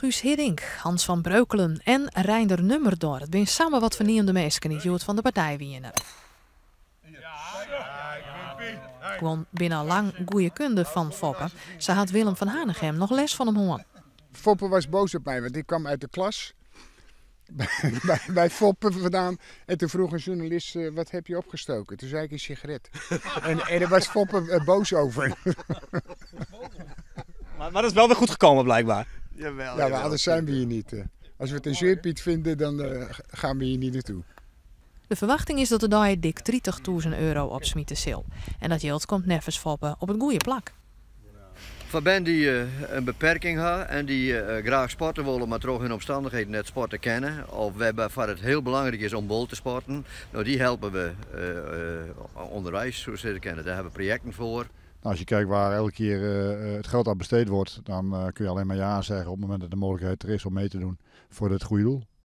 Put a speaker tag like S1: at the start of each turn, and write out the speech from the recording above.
S1: Guus Hiddink, Hans van Breukelen en Reinder Nummerdor. It binne samar wat ferneamde minsken dy't hjoed fan de partij wiene. Guon binne al lang goede kunde fan Foppe. Sa hat Willem van Hanegem noch les fan him hân.
S2: Foppe was boos op mij, want ik kwam uit de klas bij Foppe vandaan. En toen vroeg een journalist: "Wat heb je opgestoken?" Toen zei ik: "Een sigaret." En daar was Foppe boos over.
S3: Maar dat is wel weer goed gekomen blijkbaar.
S4: Jawel,
S2: Ja, maar anders zijn we hier niet. Als we het een zeurpiet vinden, dan gaan we hier niet naartoe.
S1: De ferwachting is dat de dei dik €30.000 opsmite sil. En dat jild komt neffens Foppe op it goede plak.
S4: Foar bern dy't in beperking ha en dy't graach sporte wolle, mar troch hun omstannichheden net sporte kinne, of wêrfoar it hiel belangryk is om wol te sporten, no, dy helpe we ûnderweis, soe sizze kinne. Dêr ha we projekten foar.
S5: Nou, als je kijkt waar elke keer het geld aan besteed wordt, dan kun je alleen maar ja zeggen op het moment dat de mogelijkheid er is om mee te doen voor het goede doel.